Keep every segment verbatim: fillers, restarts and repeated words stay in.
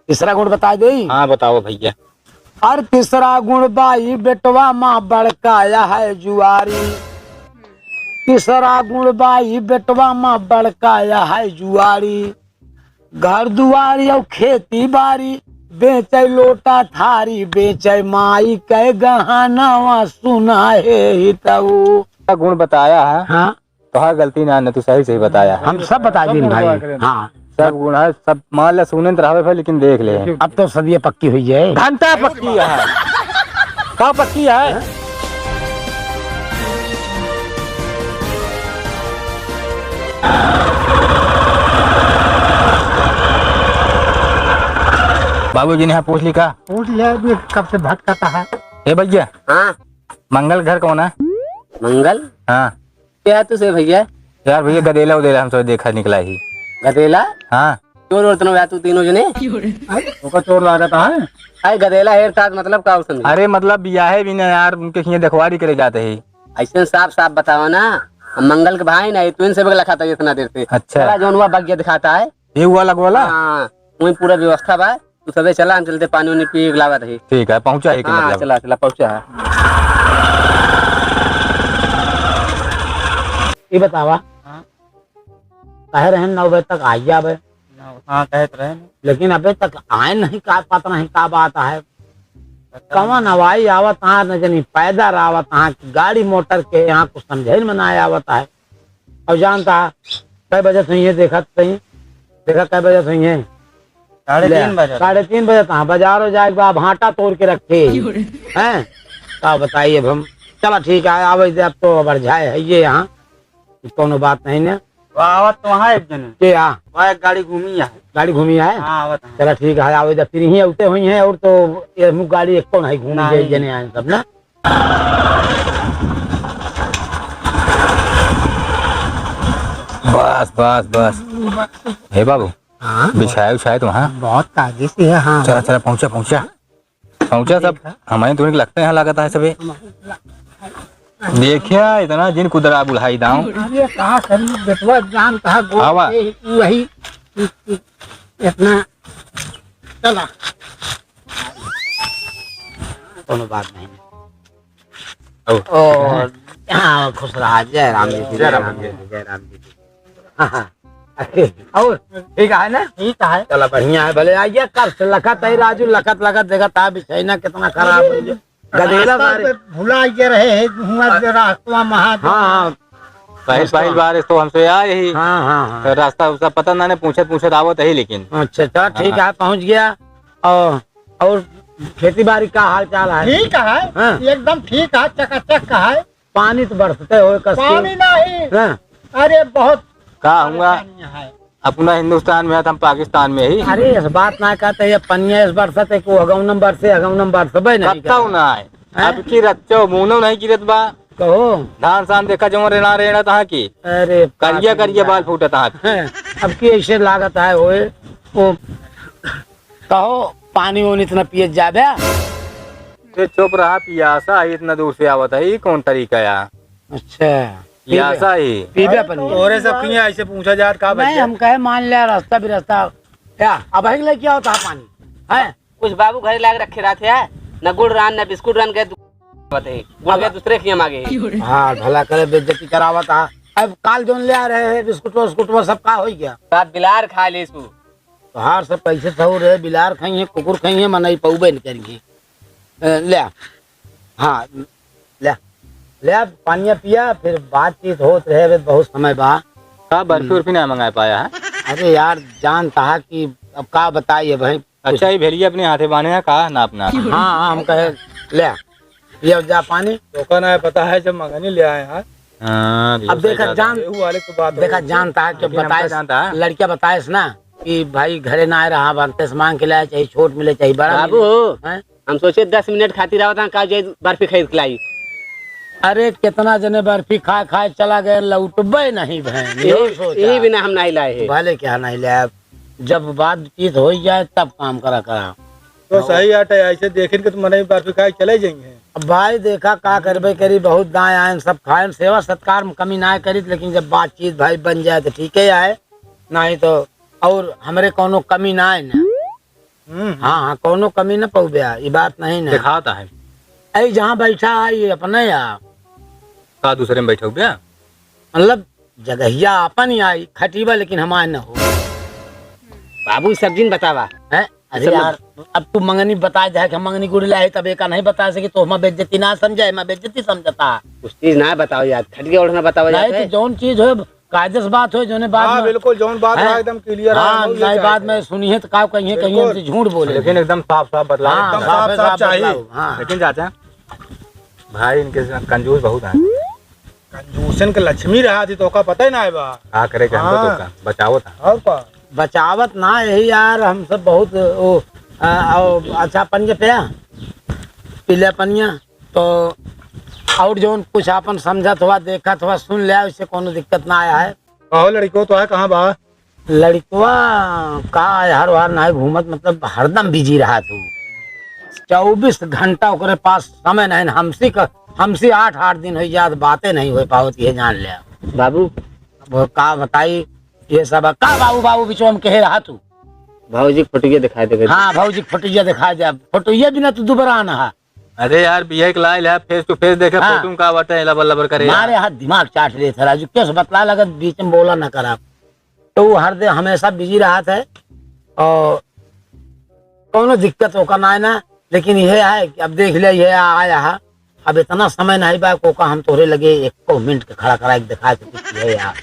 तीसरा गुण बताइ देई? हाँ, बताओ भइया। अरे तीसरा गुण बाई बेटवा मा बड़का या है जुआरी। तीसरा गुण बाई बेटवा मा बड़का या है जुआरी। घर दुआरी अउ खेती बारी, बेचै लोटा थारी, बेचै माई कै गहनवा सुना हे हितऊ। गुण बताया है। हाँ। तोहार गलती ना, न तू सही सही बताया है। हम सब बता दीन भाई। हाँ। सब गुण है, सब मान ले सुने त रहबे भाई, लेकिन देख ले। अब तो सदिया पक्की हुई है। घंटा पक्की है। का पक्की है? बाबूजी ने यहाँ पूछ ली का? पूछ ले, अभी कब से भटकाता है। ए भइया। हाँ। मंगल घर कौन है? मंगल? हाँ। क्या है तुझसे भइया? यार भइया, गदेला उदेला हम सब देखा निकला ही। गदेला? हाँ। चोर ओर तनो या तू तीनों जने? ओका चोर लागत है। अरे गदेला हेर तात मतलब का समझे? अरे मतलब बियाहे भी ना यार, उनके खिए देखवारी करे जाते ही। ऐसे साफ साफ बतावा ना, हम मंगल के भाई ना, तू इनसे बगला खाता इतना देर से। अच्छा। चला जौन हुआ बगिया दिखाता है। ये हुआ लगवाला? हाँ, वहीं पूरा व्यवस्था बा। तू सबे चला, हम चलते पानी उनी पी के लावत ही। ठीक है, पहुँचा है कि हाँ, मतलब? चला, चला, पहुँचा है। ये बतावा, हाँ? कहे रहे नौ बजे तक आ जाबे। नौ, हाँ, कहे तो रहे। लेकिन अबे तक आए नहीं, का पता नहीं का बात है। पता कवन नहीं। हवाई आवत हाँ, न जानी पैदल आवत हाँ, कि गाड़ी मोटर के यहाँ कुछ समझे में ना आवत है। अब जानता, कै बजे से हुई है, देखत सही, देखा कै बजे से हुई है। साढ़े ले, तीन बजे। साढ़े तीन बजे तहाँ बाजारो जाए के बा, भाटा तोड़ के रखे। हैं? का बताइए अब हम। चला ठीक है, आवे दे, अब तो अबर जाए है ये यहाँ, कौनो बात नहीं ने। वो आवत तो वहाँ एक जने। के आ? वहाँ एक गाड़ी घूमी है। गाड़ी घूमी है? हाँ, आवत है। चला ठीक है, आवे दे, फिर यहीं उठे हुई हैं और तो ये मुँह गाड़ी एक कौन है घूमी नहीं। जाए, जने आए सब ना। बस, बस, बस। हे बाबू, हाँ? बिछाए उछाए तो वहाँ। बहुत कायदे से है, हाँ। चला, चला, पहुँचा, पहुँचा। पहुँचा सब। देखा। हमारे दूर लगते हैं, लागत है सबे। देखिया, इतना जिन कुदरा बुलाई दाऊँ। अरे, कहाँ शरीर बेटवा जान, कहाँ गोड़ आवा। के वही, इतना, चला। कोनो बात नहीं। ओ। ओ, हाँ, खुश रहा, जय राम जी की, जय राम जी की, जय राम जी की। हाँ, हाँ। अरे, और ठीक है ना? ठीक है। चला, बढ़िया है, भले आइए, कर से लखत है राजू, लखत लखत देखा था बिछैना कितना खराब हो गया। गदेला रास्ता सारे। पे भुला के रहे हैं, हुआ अ-, जो रास्ता महादेव। हाँ, हाँ। पहल, रास्ता। पहल बार तो हमसे आए ही। हाँ, हाँ, हाँ। तो रास्ता उसका पता ना, ने पूछत, पूछत आवत ही, लेकिन। अच्छा, अच्छा, ठीक हाँ। है, पहुँच गया। और, और खेती बाड़ी का हाल चाल है? ठीक है, हाँ। एकदम ठीक है, चकाचक है। पानी तो बरसते होए कस के। पानी नहीं। हाँ। अरे बहुत का हुआ? परेशानी है। अपना हिंदुस्तान में है तो हम पाकिस्तान में ही। अरे इस बात ना कहते, ये पनिया इस बरसत है कि वो हगौनम बरसे, हगौनम बरसबे नहीं कत्ता करता। ना है। हैं? अब की रच्चो बूनो नहीं गिरत बा। कहो। धान सान देखा जवन रेना रेना तहाँ की। अरे करिया पागल करिया यार। बाल फूटत तहाँ की। हैं, अब की ऐसे लागत है होए, वो कहो, पानी ओनी इतना पियत जाबे? ते चुप रहा, पियासा ही इतना दूर से आवत है, ई कौन तरीका या? अच्छा। पियासा ही। पीबे पानी। तोरे से किया ऐसे पूछा जात का नहीं, बच्चा? हम कहे मान ले रास्ता भी रास्ता। क्या? अब है लेके आओ तो पानी। हैं? कुछ बाबू घरे लाग रखे रहत है, न गुड़ रान, न बिस्कुट रान के दु-, बते। गुड़ के अब दूसरे खिया मागे। हाँ, भला करे बेइज्जती करावत आ। अब काल जोन ले आ रहे हैं बिस्कुट, बिस्कुट सब का हो गया? साथ बिलार खा ले सु। तोहार सब कैसे सहूर है, बिलार खाई है, कुकुर खाई है, मनई पौबे न करिए। ए, ले आ। हाँ, ले आ। ले आ, पानिया पिया, फिर बातचीत होत रहे, अबे बहुत समय बा। का बर्फी हम्म। उर्फी ना मंगाए पाया है? अरे यार, जानता है कि अब का बताइए भाई। अच्छा, ये भेलिया अपने हाथे बांधे हैं, का नाप नाप? हाँ, हाँ, हम कहे, ले आ। पिया जा पानी। तोका ना पता है, जब मंगनी ले आए हैं। हाँ, अब देखा, जान, एहू वाले को बात देखा, है। जानता है, जब लेकिन हमका बताए, जानता है। लड़किया बताए ना कि भाई घरे ना आए रहा, बनते से मांग के लाए, चाहे छोट मिले, चाहे बड़ा बाबू, मिले। हैं? हम सोचे दस मिनट खातिर आवत हैं, का जाए बर्फी खरीद के लाई। अरे, कितना जने बर्फी खाए खाए चला गए, लौटबे नहीं भैन, यही यही, सोचा। यही बिना हम नहीं लाए हैं। भले क्या नहीं लाए, जब बातचीत हो जाए तब काम करा करा। तो सही आटे, ऐसे देखिन के तो मनई बर्फी खाए चले जाएंगे। अब भाई देखा का करबे करी, बहुत दाएं आएन सब खाएन, सेवा सत्कार में कमी ना करी, लेकिन जब बातचीत भाई बन जाए तो ठीक है आए, नहीं तो और हमरे कौनो कमी ना आए ना। हाँ, हाँ, कौनो कमी न पउबे, ई बात नहीं ना। दिखाता है। ऐ जहाँ बैठा है, ये अपने या। का दूसरे में बैठा हुआ? मतलब, जगहिया अपन ही आई, खटीबा लेकिन हमार न हो। बाबू, ई सब जिन बतावा। हैं? अरे सब यार, अब तू मंगनी बता जाए कि हम मंगनी गुड़ लाए, तब एका नहीं बता सके, तो हमार बेइज्जती ना समझे, हमार बेइज्जती समझता। कुछ चीज ना बताओ यार, खटिया ओढ़ना बतावा नहीं जाता तो है। जौन चीज हो, कायदे से बात हो, जौने बात हाँ, में बिल्कुल, जौन बात हाँ। रहा एकदम clear हाँ, है, हम नहीं ये बात चाहते में हैं। सुनिए तो का कहिए, कहिए बिल्कुल। हमसे झूठ बोले। लेकिन एकदम साफ साफ बतलाओ। हाँ, एकदम साफ साफ साफ साफ चाहिए। बतलाओ, हाँ। लेकिन चाचा, भाई इनके साथ कंजूस बहुत है। कंजूसन के लक्ष्मी रहा थी, तो ओका पता ही ना है बा। का करे के हमको तो हाँ। का, बचाओ था। और का? बचावत ना, यही यार, हम सब बहुत, ओ, आ, आओ, अच्छा, पनिया पिया, पी ले पनिया, तो और जौन कुछ आपन समझत हुआ, देखत हुआ, सुन ले, इससे कोनो दिक्कत ना आया है। कहो लड़को तो है, कहाँ बा? लड़कवा का हर वार ना घूमत, मतलब हरदम busy रहा तू, चउबीस घंटा ओकरे पास समय नहीं, हमसे क-, हमसे आठ, आठ दिन हो जात, बातें नहीं हो पावत, ये जान ले। बाबू। अब का बताई, ये सब का बाबू, बाबू बिचवा में कहे रहा तू? भौजी के फोटोइया दिखाई दे। हाँ, भौजी के फोटोइया दिखाई दे। अब फोटोइया बिना तू दुबरा न हा। अरे यार, बिया के लाइल है, face to face देखे, हाँ। फोटो में का बाटे, लबर लबर करे मारे यार। हाथ दिमाग चाट लेत है राजू, कैसे बतला लगत, बीच में बोला न करा। तो वो हर दे हमेशा busy रहत है और कौनो दिक्कत ओका ना है ना, लेकिन ये है कि अब देख ले, ये आया है, अब इतना समय नहीं बा, कोका हम तोहरे लगे एको मिनट के खड़ा करा के दिखा के कुछ ये यार,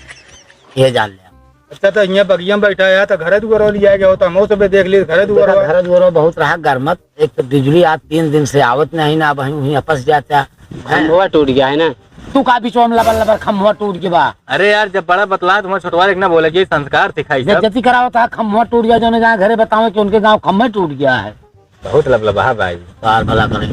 ये जान ले। अच्छा, तो यहाँ बगिया में बैठा है, तो घरे दुआरो लिया गया हो, तो हमो सब देख लिए, घरे दुआरो देखा, है। घरे दुआरो बहुत रहा गरमत, एक तो बिजुली आज तीन दिन से आवत नहीं ना, अब वहीं, वहीं अपस जाता है। खंभवा टूट गया है ना। तू का बिचवा में लबर लबर खंभवा टूट गया बा? अरे यार, जब बड़ा बतला तो छोटवा एक ना बोले कि संस्कार सिखाई सब। बेइज्जती करावत है, खंभवा टूट गया, जौने जहाँ घरे बतावे कि उनके गाँव खंभवा टूट गया है। बहुत लबलबा है भाई। कार भला करे।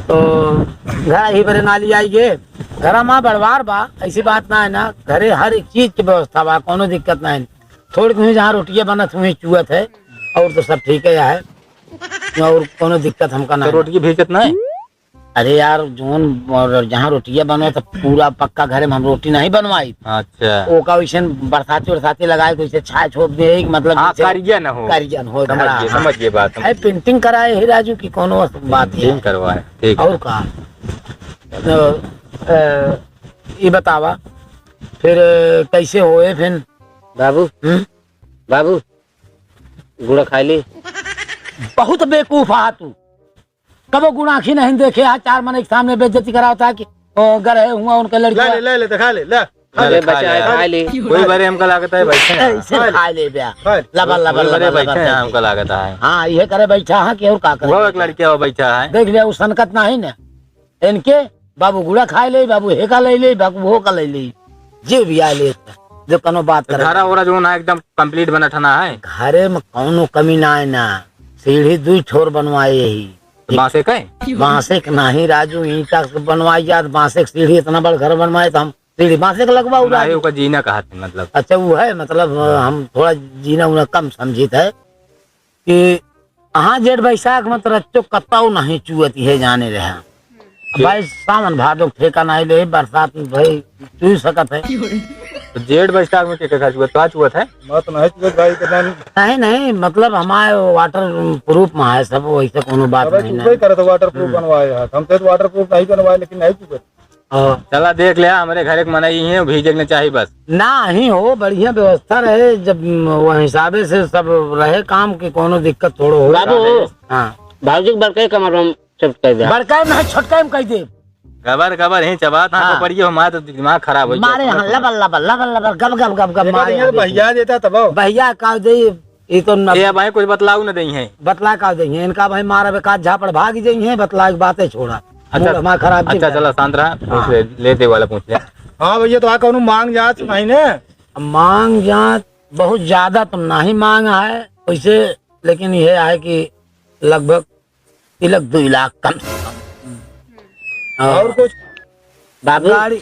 तो घर ही बरे नाली आई गे, घर मा बड़वार बा, ऐसी बात ना है ना, घरे हर एक चीज की व्यवस्था बा, कोनो दिक्कत ना है। थोड़ी कहीं जहाँ रोटियाँ बनत हुई चुअत है, और तो सब ठीक है, है, और कोनो दिक्कत हमका ना तो है। रोटी की भेजत ना है? अरे यार, जोन और जहाँ रोटिया बनवे तो पूरा पक्का घरे में हम रोटी नहीं बनवाई। अच्छा। ओका वैसे बरसाती उरसाती लगाए तो वैसे छाय छोप दे, एक मतलब हाँ, जैसे करिया न हो। करिया न हो, समझ गए, हाँ। समझ गए बात, समझ अरे गए। Painting कराए ही राजू की कोनो बात ही painting है। करवाए, ठीक है। और का? तो, अ, ये बतावा, फिर कैसे होए फिर? बाबू, हम्म? बाबू, गुड़ा खाई ली। बहुत बेवकूफ आ तू। कबो गुणाखी नहीं देखे, आज चार मनई के सामने बेइज्जती करावत है कि, ओ, गरहे हुआ उनके लड़का। ले ले, ले ले, दिखा ले, ले। खा ले, अरे खा बच्चा ले है, यार। खा ले। कोई बारे हमका लागत है, बैठे हैं। ऐसे खा ले बे। खा ले। लबल, लबल, कोई बारे लबल, बैठे लबल हैं, करके। हमका लागत है। हाँ, ये करे बैठा है कि और का करे वो एक बैठा है? लड़किया वो बैठा है। देख लिया, वो सनकत नहीं ना। इनके बाबू गुड़ा खाए ले, बाबू हेका ले ले, बाबू होका ले ले। जे भी आए ले, जो कनो बात तो करे। घरा ओरा जो ना एकदम complete बना ठना है। घरे में कौनो कमी ना है ना। सीढ़ी दुई छोर बनवाए यही। तो बांसे का है? बांसे के नाही राजू, ईंटा से बनवाई जात, बांसे के सीढ़ी इतना बड़ घर बनवाए तो हम सीढ़ी बांसे के लगवाऊ ना, राजू। ओका जीना कहा थे मतलब। अच्छा, वो है मतलब, हम थोड़ा जीना उना कम समझित है कि हाँ, जेठ बैसाख में तो रच्चो कत्ताऊ नहीं चुअती है जाने रहे। भाई सावन भादो के ठेका नहीं ले, बरसात में भाई चुई सकत है। तो जेठ बैसाख में के, के घर चुअत, का चुअत है? मत नहीं चुअत भाई, कितना नहीं, नहीं, मतलब हमारे waterproof में है सब, वैसे कोनो बात अबे नहीं चुपे ना। करत waterproof हम्म। बनवाए है, हम तो waterproof नहीं बनवाए लेकिन नहीं चुअत। हाँ। चला देख ले, हमरे घर एक मनई ही है, भीजे के न चाही बस। ना ही हो, बढ़िया व्यवस्था रहे, जब वो हिसाबे से सब रहे काम के, कोनो दिक्कत थोड़ो हो। बाबू, हाँ। भाऊजी के बड़का कमर में shift कर दे। बड़का में है, छोटका में कह दे। गबर गबर ही चबात, हाँ, हाँ। पड़िए, हमारा तो दिमाग खराब हो गया। मारे यहाँ लबल लबल, लबल लबल, गब गब गब गब देखो, मारे तो ये यहाँ भैया देखिए। देता तब। भैया का दे, ये तो न ये भाई कुछ बतलाऊ न देई है। बतला का देई है? इनका भाई मारा बे का झापड़ भाग जाई है, बतला एक बातें छोड़ा। अच्छा, मूड हमारा खराब अच्छा, चला शांत रहा, पूछ हाँ। ले, लेते वाला पूछ ले। हाँ भैया, तो आ कौनो मांग जात नहीं ने? मांग जात बहुत ज्यादा तो नहीं मांग है वैसे, लेकिन ये है कि लगभग तिलक दो लाख कम से कम। और कुछ? बाबू। गाड़ी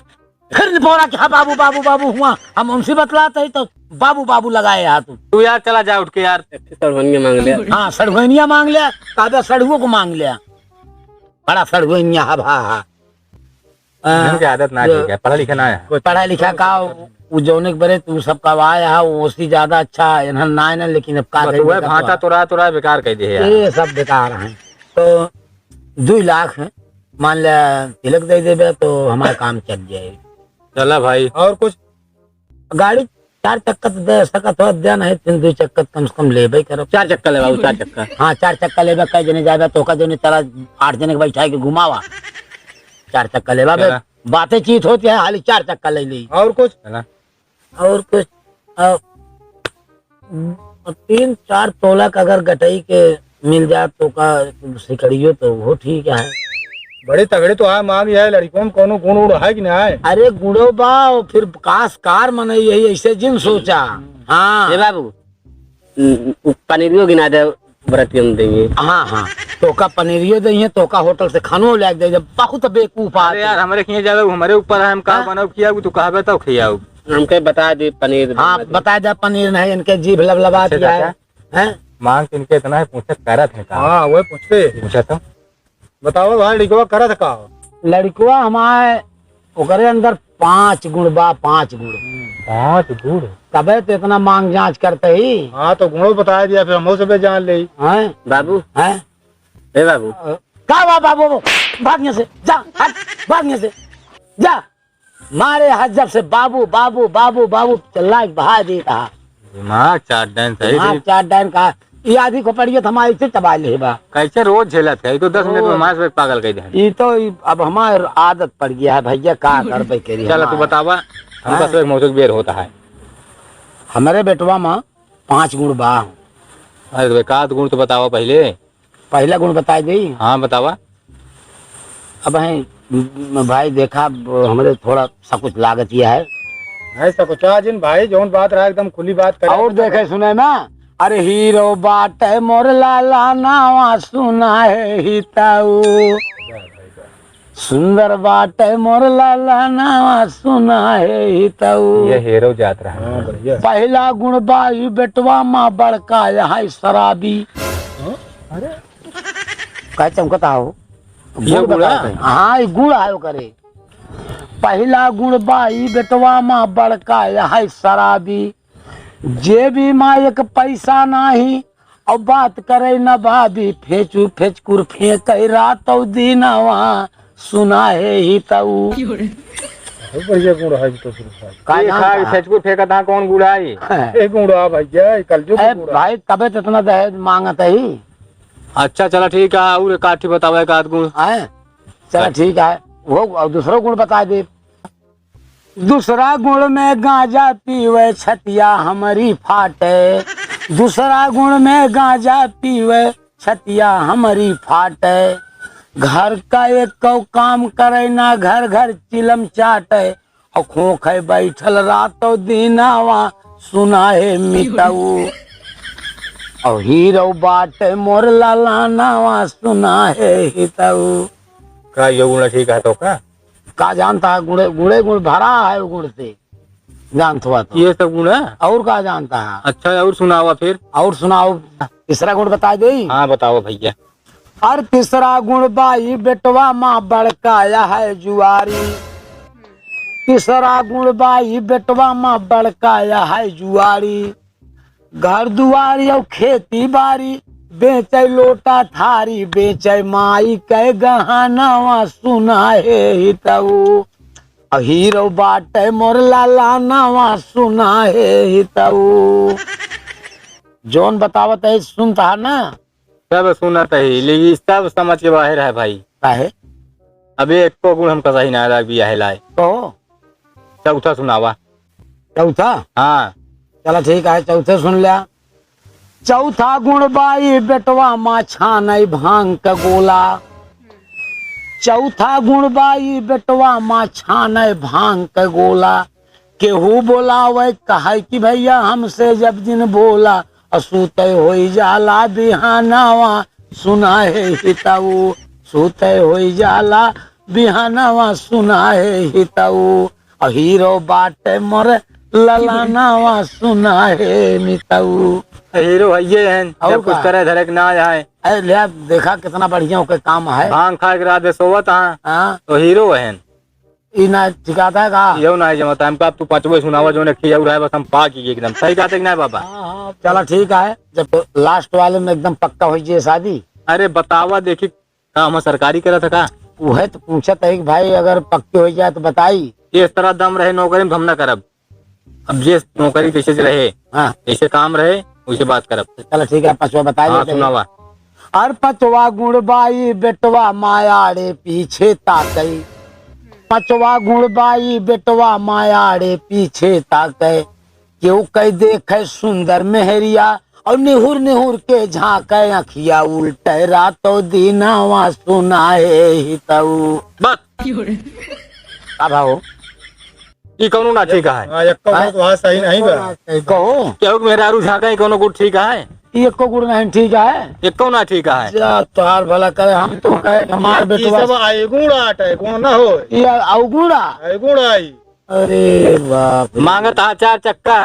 फिर बोला कि हाँ बाबू, बाबू, बाबू हुआ। हम उनसे बतलाते ही तो बाबू, बाबू लगाए हाथ। तू यार चला जा उठ के यार। सड़हुनिया मांग लिया। हाँ, सड़हुनिया मांग लिया, कहबे सड़हुओ को मांग लिया। बड़ा सड़हुनिया, हा, हा, हा। ढंग के आदत ना जो ठीक है, पढ़ा लिखा ना है। पढ़ा लिखा का, उ जौने के बरे तू सबका वाय हा, ओसी ज्यादा अच्छा इन्हन नाय ना, लेकिन अब का बस करी, वह बेकार भांटा तो तोरा, तोरा बेकार कह दे यार। ये सब बेकार हैं। तो दुई लाख है, मान ले, तिलक दे देबे तो हमारा काम चल जाए। चला भाई। और कुछ? गाड़ी चार चक्का तो दे सकत हो, दे नहीं, तीन दुई चक्का तो कम से कम लेबे करब। चार चक्का लेबा, चार चक्का। हाँ, चार चक्का लेबे, कई जने जाबे, तो का जने चला, आठ जने के बैठा के घुमावा। चार चक्का लेबा बे, चला। बातें चीत होती है, हाली चार चक्का ले ली। और कुछ? चला। और कुछ, अ, तीन चार तोला का अगर गटई के मिल जात तो का सिकड़ियो तो वो ठीक है। बड़े तगड़े तो आ मांग है, लड़कों में कोनो गुण उड़ है कि ना है? अरे गुड़ो बा, फिर कास कार मने यही ऐसे जिन सोचा। हाँ। ए बाबू, उ, उ पनीरियो गिना दे, बरतियन देंगे। हाँ, हाँ। तोका पनीरियो देइहे, तोका होटल से खानो लाग दे, जब बहुत बेवकूफ अरे आदमी। यार, हमरे खिए जावे, हमरे ऊपर है, हम का हाँ? बनाऊ खियाऊ, तू कहबे तो खियाऊ। हमके बता दे पनीर हाँ, बना दे। बता दे पनीर नहीं, इनके जीभ लबलबा अच्छा दिया है। चाचा, हैं? मांग तो इनके इतना है, पूछे करत है का? हाँ, वही पूछते। पूछा तो। बताओ भाई, लड़कवा करत का? लड़कवा हमारे, ओकरे अंदर पांच गुण बा, पांच गुण। पांच गुण? तबे तो इतना मांग जांच करते ही। हाँ, तो गुणो बताए दिया, फिर हमहू सबे जान ले। हैं? बाबू। हैं? ए बाबू। अ, का बा बाबू? भाग यहाँ से, जा, हट, भाग यहाँ से, जा। मारे हाथ जब से बाबू, बाबू, बाबू, बाबू चिल्ला के बहा देता। दिमाग चाट डाइन सही दिमाग से। चाट डाइन का, ये आधी खोपड़िया तो हमारे से चबा ले बा। कैसे रोज झेलत है? ये तो दस मिनट में रोज। मांस में पागल कर दे। ये तो, ये अब हमार आदत पड़ गया है भैया, का करबे करी चला तू हमार। बतावा, हमका हाँ। सब एक मौसम बेर होता है। हमारे बेटवा में पांच गुण बा। अरे तो एक आध गुण तो बतावा पहले। पहला गुण बताए देई? हाँ, बतावा। अब हैं, म-, भाई देखा, ब-, हमरे थोड़ा सा कुछ लागत यह है। नहीं, सकुचा जिन भाई, जौन बात रहा एकदम खुली बात करे। और देखे सुने ना, अरे हीरो बाटे मोर लाला नावा सुना है हिताऊ। सुंदर बाटे मोर लाला नावा सुना है हिताऊ। ये हीरो जात रहा। हाँ, बढ़िया। पहला गुण बा ई बेटवा माँ बड़का यहाँ शराबी। हाँ? अरे। का चमकता हो? ये गुण गुण बताते है? हैं। हाँ, ये गुण आयो करे। पहिला गुण बा ई बेटवा मा बड़का है शराबी। जेबी मा एक पैसा नाही, और बात करे न भाभी, फेंचू फेंचकुर फेंके रात और दिनवा, सुना है हितऊ। बहुत बढ़िया गुण है तो फिर भाई। का ये जानता खा है? फेंचकुर फेंकत हाँ, कौन गुण आई? ये गुण आ भैया, ये कलयुग ए गुण आ। भाई, तबे तो इतना दहेज मांगत है ही। अच्छा, चला ठीक है, और एक आठी बतावा, एक आध गुण। हैं? चला अच्छा। ठीक है, वो और दूसरा गुण बता दे। दूसरा गुण में गांजा पीवे, छतिया हमरी फाटे। दूसरा गुण में गांजा पीवे, छतिया हमरी फाटे। घर का एक कौ काम करे ना, घर घर चिलम चाटे। और खोखे बैठल रातो दिनावा, सुना है मितऊ। और हीरो बाटे मोर ललानावा, सुना है हितऊ। का यो गुण ठीक है तो का? का जानता है, गुणे, गुणे गुण भरा है वो गुण से, जानत हुआ तो। ये सब गुण है? और का जानता है? अच्छा, और सुनावा फिर। और सुनाओ, तीसरा गुण बता दे। हाँ, बताओ भैया। और तीसरा गुण बाई बेटवा माँ बड़काया है जुआरी। तीसरा गुण बाई बेटवा माँ बड़काया है जुआरी। घर दुआरी और खेती बारी, बेचे लोटा थारी, बेचे माई के गहनावा, सुना है हितऊ। और हीरो बाटे मोर ललानावा, सुना है हितऊ। जौन बतावत है, सुनता है ना? सब सुनत ही, लेकिन सब समझ के बाहर है भाई। काहे? अबे एको गुण हमका सही ना लग भी आहे लाए। कहो। चौथा सुनावा। चौथा? हाँ। चला ठीक है, चौथे सुन लिया। चौथा गुण बाई बेटवा माँ छानई भांग का गोला। चौथा गुण बाई बेटवा माँ छानई भांग का गोला। केहू बोलावे, कहे कि भैया हमसे जब जिन बोला, और सूते होई जाला बिहानावा, सुना है हितऊ, सूते होई जाला बिहानावा, सुना है हितऊ। और हीरो बाटे मोर ललानावा, सुना है मितऊ। हीरो हइये हैं, और जब कुछ का? करे धरे के ना आए। अरे ले, देखा कितना बढ़िया ओके काम है। भांग खा के रात में सोवत हाँ, हाँ। तो हीरो हैं। ई ना ठिकाता है का? यहू ना जमाता हमका। अब तू पाँचवो सुनावा, जौन एक ही और है, बस हम पाक ही एकदम। सही कहते कि ना बाबा? हाँ, हाँ। चला ठीक है, जब तो last वाले में एकदम पक्का होइ जाए शादी। अरे बतावा देखी, का हम सरकारी करत है का? उहे तो पूछत है कि भाई अगर पक्की होइ जाए तो बताई। इस तरह दम रहे नौकरी में तो हम ना करब। अब जे नौकरी जैसे से रहे, हाँ। जैसे काम रहे, वैसे बात करब। चला ठीक है, पचवा बताई हाँ, देते हैं। सुनावा। अरे पचवा गुण बाई बेटवा मायाड़े पीछे ताकई। पचवा गुण बाई बेटवा मायाड़े पीछे ताकई। केहू कह देखे सुंदर मेहरिया और निहुर निहुर के झांके अखिया उल्टे रातो दिनवा सुनाए ही तऊ। बस। का भाव? ई कौनो ना ठीक है। हाँ, एक्को हाँ? बात वहाँ सही नहीं बा। कहो। केहू के मेहरारू झांके कौनो गुण ठीक है? ई एक्को गुण नहीं ठीक है। एक्को ना ठीक है। जा, तोहार भला करे, हम तो कहे, हमार ई बेटवा सब आए गुण आटे, गुण ना हो। ई अवगुण आ? आए गुण आई। अरे बाप रे। मांगत हा चार चक्का।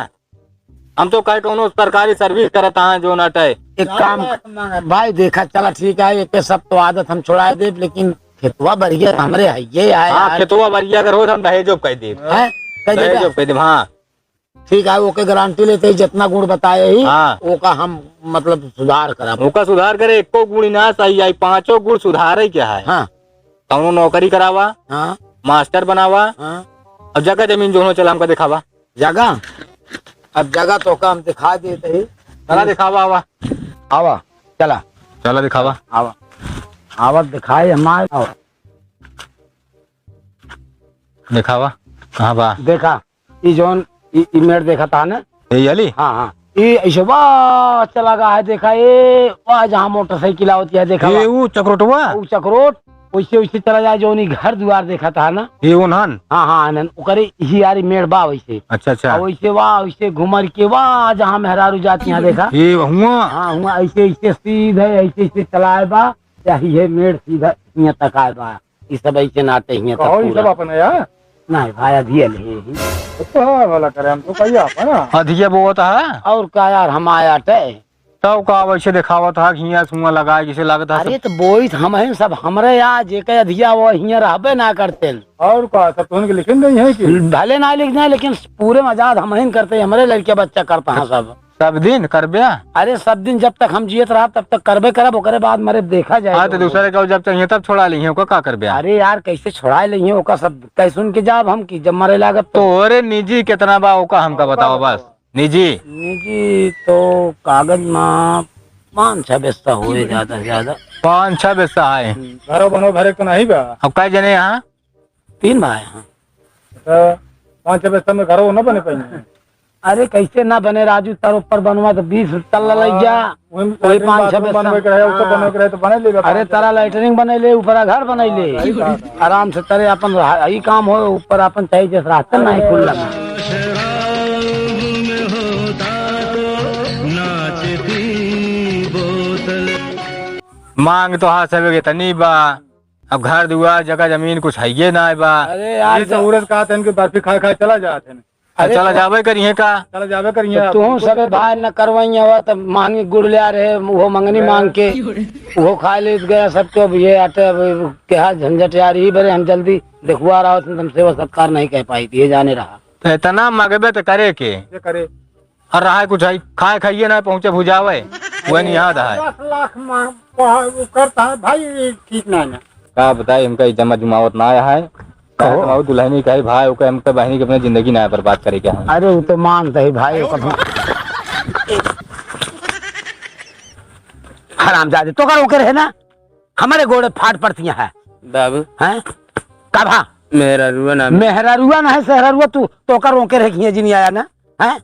हम तो कहे कौनो सरकारी service करत हा जो ना टय। एक काम भाई देखा, चला ठीक है, एक सब तो आदत हम छुड़ाए देब, लेकिन खेतवा बढ़िया हमरे है, ये है हाँ, यार। खेतवा बढ़िया अगर हो तो हम दहेजो कह देब। हैं? कह देबा? दहेजो कह देब, हाँ। ठीक है, ओके गारंटी लेते ही जितना गुण बताए ही, हाँ। ओका हम मतलब सुधार करब। ओका सुधार करे, एको गुण ना सही आई, पांचों गुण सुधारे क्या है? हाँ। कौनो नौकरी करावा, हाँ। मास्टर बनावा, हाँ। अब जगह जमीन जो हो चला हमका दिखावा। जगह? अब जगह तो का हम दिखा देते ही। चला दिखावा, आवा। आवा, चला। चला दिखावा। आवा। आवा दिखाए हमारे, आवा। दिखावा, कहाँ बा? देखा, ई जौन, ई, ई मेड़ देखा था ना? यही वाली? हाँ, हाँ। ई ऐसे वाह चला गया है, देखा, ए, वाह, जहाँ मोटरसाइकिल आवत है, देखा, ये वाह। वो चकरोटवा? वो चकरोट, वैसे, वैसे चला जाए, जौन ई घर दुआर देखा था ना? ये वो नहन? हाँ, हाँ, आनंद, ओकरे ही यारी मेड़ बा वैसे। अच्छा, अच्छा। और वैसे वाह, वैसे घुमर के वाह, जहाँ मेहरारू जाती हैं, देखा? ये हुआ? हाँ, हुआ, ऐसे, ऐसे सीधे, ऐसे, ऐसे चलाए बा, या ये मेड़ सीधा हियाँ तक आए बा। ई सब ऐसे नाते हियाँ तक कहो, ई पूरा। सब अपन है यार? नहीं भाई, अधिया ले ही। तो हाँ, भला करे, हम तो कहिए अपन है। अधिया बोवत है? और का यार, हम आया टे। तब का वैसे दिखावत है, हियाँ सुआ लगाए, जैसे लागत है अरे सब। तो बोई तो हम हैं सब, हमरे यहाँ जेके अधिया वो हियाँ रहबे ना करते। और का, सब तो उनके लिखिन नहीं है कि? भले ना लिख जाए, लेकिन पूरे मजाद हम ही करते, हमरे लड़के बच्चा करता है सब। सब दिन करबे? अरे सब दिन जब तक हम जियत रहब तब तक करबे करब, ओकरे बाद मरे देखा जाए हाँ, तो जो दूसरे का जब चाहिए तब छोड़ा लिहे, ओका का करबे? अरे यार कैसे छोड़ा लिहे, ओका सब कह सुन के जाब हम कि जब मरे लागब तो। तोरे निजी कितना बा ओका हमका बताओ बस। निजी? निजी तो कागज मा पाँच छह बिस्सा होए ज्यादा से ज्यादा। पाँच छह बिस्सा है। हम्म, घरो बनो भरे तो नहीं बा। अब कै जने यहाँ? तीन भाई हैं। तो पाँच छह बिस्सा में घरो न बने पाएंगे। अरे कैसे ना बने राजू, तर ऊपर बनवा तो बीस तल्ला लग जा। हाँ, वही वही latrine पाँच छह bathroom बिस्सा। बनवे के रहे, ऊपर हाँ। बनवे के रहे तो बने लेगा अरे पाँच छह तरा बिस्सा। Latrine बने ले, ऊपर घर बने ले। हाँ, सही बात है। आराम से तरे अपन रहा, ई काम हो, ऊपर अपन चाहे जैसे रहते ना है खुला में। मांग तो हाँ सब इतनी बा, अब घर दुआर, जगह जमीन कुछ हइये नाय बा। अरे यार, ये तो औरत का तन के बर्फी खा खा चला जात है। अरे चला तो जाबे करिहे का? चला जाबे करिहे तो आप। तू सबे भाई न करवाई हवा, तब मांगी गुड़ ले आ रहे, वो मंगनी मांग के, वो खा ले गया सब। तो अब ये आटे, अब क्या झंझट यार, यही बरे हम जल्दी देखुआ रहा, तुम सेवा सत्कार नहीं कह पाई थी, ये जाने रहा। तो इतना मगबे तो करे के? ये करे। और रहा कुछ है, खाए खाइए ना पहुँचे भुजावे, वही नहीं याद है। दस लाख मांग, वो करता है भाई, ये ठीक ना है ना। का बताई, हमका ई जमा जुमावत ना आया है। का कहो? जमाऊ दुल्हनी का है भाई, ओके हम तो बहनी के अपने जिंदगी ना बर्बाद करे के है। अरे वो तो मानते ही भाई, वो कभी हरामजादे, तो का रोके रहे ना? हमारे गोड़े फाट पड़ती हैं। बाबू। हैं? का भा? मेहरारुआ ना। मेहरारुआ ना है, सहरारुआ तू, तो का रोके रहे कि ये जिन आया ना? हैं?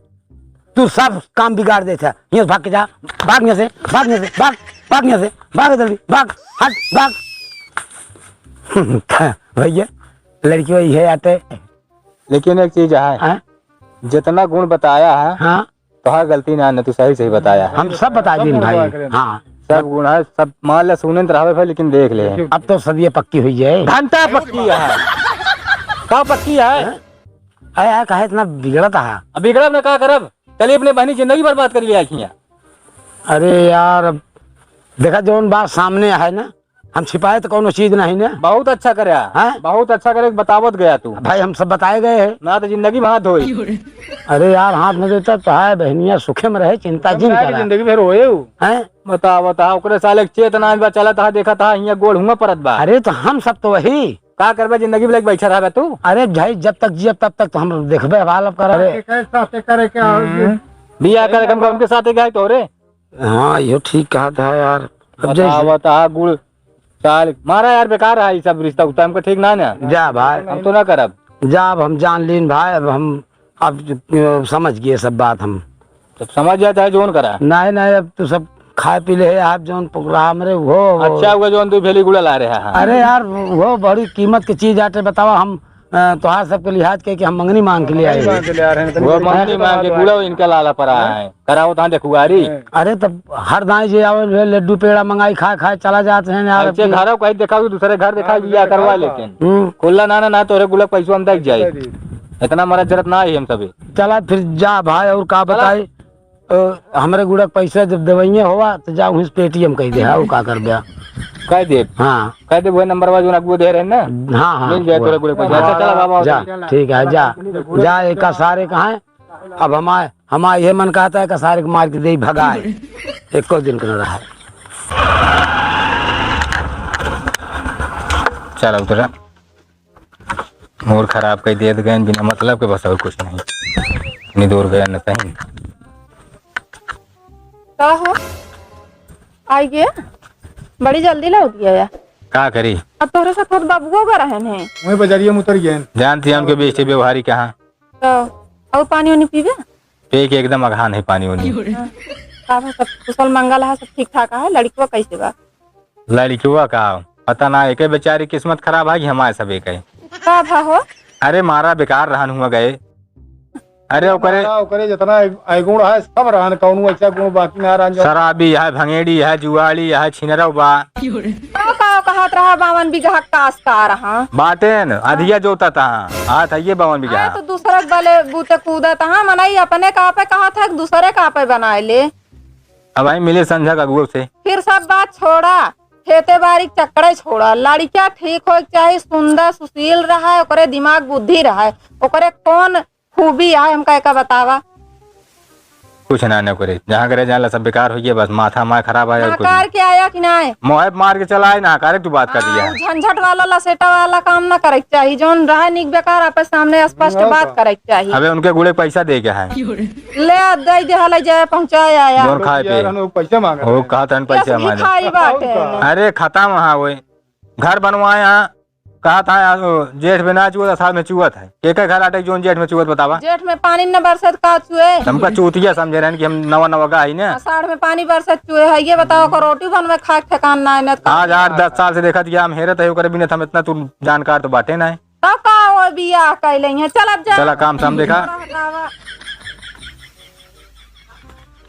तू सब काम बिगाड़ देता है। हियाँ से भाग के जा, भाग यहाँ से, भाग यहाँ से, भाग, भाग यहाँ से, भाग जल्दी, भाग, हट, भाग। भैया, लड़की वही है आते। लेकिन एक चीज है, हाँ? जितना गुण बताया है, हाँ? तोहार गलती ना, न तू सही सही बताया है। हम सब बता दिन भाई। हाँ। सब गुण है, सब मान ले, सुने तो रहबे भाई, लेकिन देख ले। अब तो सदिया पक्की हुई है। घंटा पक्की है। का पक्की है? हाँ? अरे यार, काहे इतना बिगड़त हा? अब बिगड़ब ना, का करब? चलिए, अपने बहनी जिंदगी बर्बाद कर लिया खिया। अरे यार, अब देखा, जौन बात सामने है ना, हम छिपाए तो कौनो चीज नहीं ना। बहुत अच्छा करे, हैं? बहुत अच्छा करे, बतावत गया तू। भाई, हम सब बताए गए हैं। ना तो जिंदगी में हाथ धोई। अरे यार, हाथ न देता तो है, बहनिया सुखे में रहे, चिंता हम जिन काहे की करा। जिंदगी भर रोए हूँ। हैं? बता, बता, ओकरे साले के चेतना आज बा, चलत हा, देखत हा, हियाँ गोड़ हुआँ परत बा। अरे, तो हम सब तो वही। का करबे, जिंदगी भर बैठा रहबे तू? अरे भाई, जब तक जियब, तब तक तो हम देखबे, हवाल अब कर। अरे। के साथे करे के और हम्म। बियाह करे, हम उनके साथे गए तो रे। हाँ, इहो ठीक कहत हा यार। अब बता, जैसे बता, गुड़ साल मारा यार, बेकार है ये सब रिश्ता उश्ता, हमको ठीक ना ना। जा भाई। हम तो ना करब। जा, अब हम जान लीन भाई, अब हम, अब, अ, समझ गए सब बात हम। तो समझ जाता है जोन करा। नहीं, नहीं, अब तो सब खाए पी ले है, आप जोन प्रोग्राम रे, वो, वो। अच्छा हुआ जोन दो भेली गुड़ा ला रहे हैं। अरे यार, वो बड़ी कीमत की चीज आटे, बतावा हम अ, तोहार सबके लिहाज के कि हम मंगनी मांग के ले आए। मंगनी मांग के ले आ रहे हैं, वो मंगनी मांग के गुड़ा इनका लाला पड़ा है। कराओ तहाँ देखुआरी। अरे तब हर दाई जे आवे, लड्डू पेड़ा मंगाई, खाए, खाए चला जात है ना। ऐसे घरों कहीं देखा, दूसरे घर देखा, हाँ, बियाह करवा लेते हैं। हम्म। खुला ना, ना, ना, तोरे गुलक पैसों हम तक जाए। इतना हमारा जरूरत ना है हम सभी। चला फिर जा भाई, और का बताई? अ, हमरे गुड़क पैसा जब देवइये होवा, तो जा उहीं से Paytm कइ दे, हाँ, वो का करबे? कइ दे। हाँ। कइ दे, वही नंबर बा, जोन अगुआ दे रहे ना? हाँ, हाँ, मिल जाए वो। तोरे गुड़क पैसा। अच्छा, चला बाबा, जा, ठीक है, जा। जा, एका सारे कहाँ है? अब हमार, हमार ये मन कहता है कि सारे को मार के दे भगाए। एको दिन का न रहा है। चला उतरा। मूड खराब कइ देत गए बिना मतलब के, बस और कुछ नहीं। इतनी दूर गए न सही। का हो? आई गया? बड़ी जल्दी लौट गया यार। का करी? अब तोहरे साथ होत बाबुओ का रहन है। वहीं बजरिया में उतर गए। जानती हैं उनके बेइज्जती व्यवहारी कहाँ। तो और पानी वानी पीबे? पे के एकदम अगहान है पानी वानी। हाँ। का बा, सब कुशल मंगल है, सब ठीक ठाक है? लड़कवा कैसे बा? लड़कवा का पता ना, एके बेचारी किस्मत खराब है कि हमारे सब एक है। का भा हो? अरे मारा बेकार रहन हुआ गए। अरे ओकरे मारा ओकरे जितना अवगुण है सब रहन, कौनो ऐसा गुण बाकी ना रहन जो शराबी है, भंगेड़ी है, जुआड़ी है, छिनरव बा। का का कहत रहा बावन बीघा काश्तकार हाँ? बाटेन, अधिया जोतत हाँ। हाँ, त ये बावन बीघा। अरे तो दूसरे के बले बूते कूदत हाँ, मनई अपने का पे कहत है, दूसरे का पे बनाए ले। अब आई मिले संझा का अगुओ से। फिर सब बात छोड़ा, खेते बारी के चक्करे छोड़ा, लड़किया ठीक होए के चाही, सुंदर सुशील रहे, ओकरे दिमाग बुद्धि रहे, ओकरे कौन खूबी आए हमका एका बतावा। कुछ ना न करे, जहाँ करे जाए ला सब बेकार होइए, बस माथा माय खराब आए और कुछ नहकार नहीं। के आया कि नाय? मोहे मार के चला आए, नहकारे तू बात कर दिया हाँ, है। झंझट वाला लसेटा वाला काम ना करे के चाही, जौन रहे निक बेकार आपस सामने स्पष्ट बात करे के चाही। अबे उनके गुड़े पैसा दे के है। ले आ, दे दे हले जाए पहुँचाए आया। जौन खाए पे। यार, हम लोग पैसा मांग रहे हैं। वो कहा तन पैसा मांगे। भिखारी बाटे। अरे खत्म हाँ वो। घर बनवाए हाँ। कहा था यार, वो जेठ में ना चुअत, आषाढ़ में चुअत है। के के घर आटे जोन जेठ में चुअत बतावा? जेठ में पानी न बरसत का चुए? हमका चूतिया समझे रहन कि हम नवा नवा गाई ने। आषाढ़ में पानी बरसत चुए है, ये बताओ को रोटी बनवे खाए के ठेकान ना है न। आज आठ दस साल से देखत गया हम हेरत है ओकरे बिना, हम इतना तू जानकार तो बाटे ना है। तब का वो बियाह कैले हैं? चल अब जा। चला काम साम देखा। चला हटावा।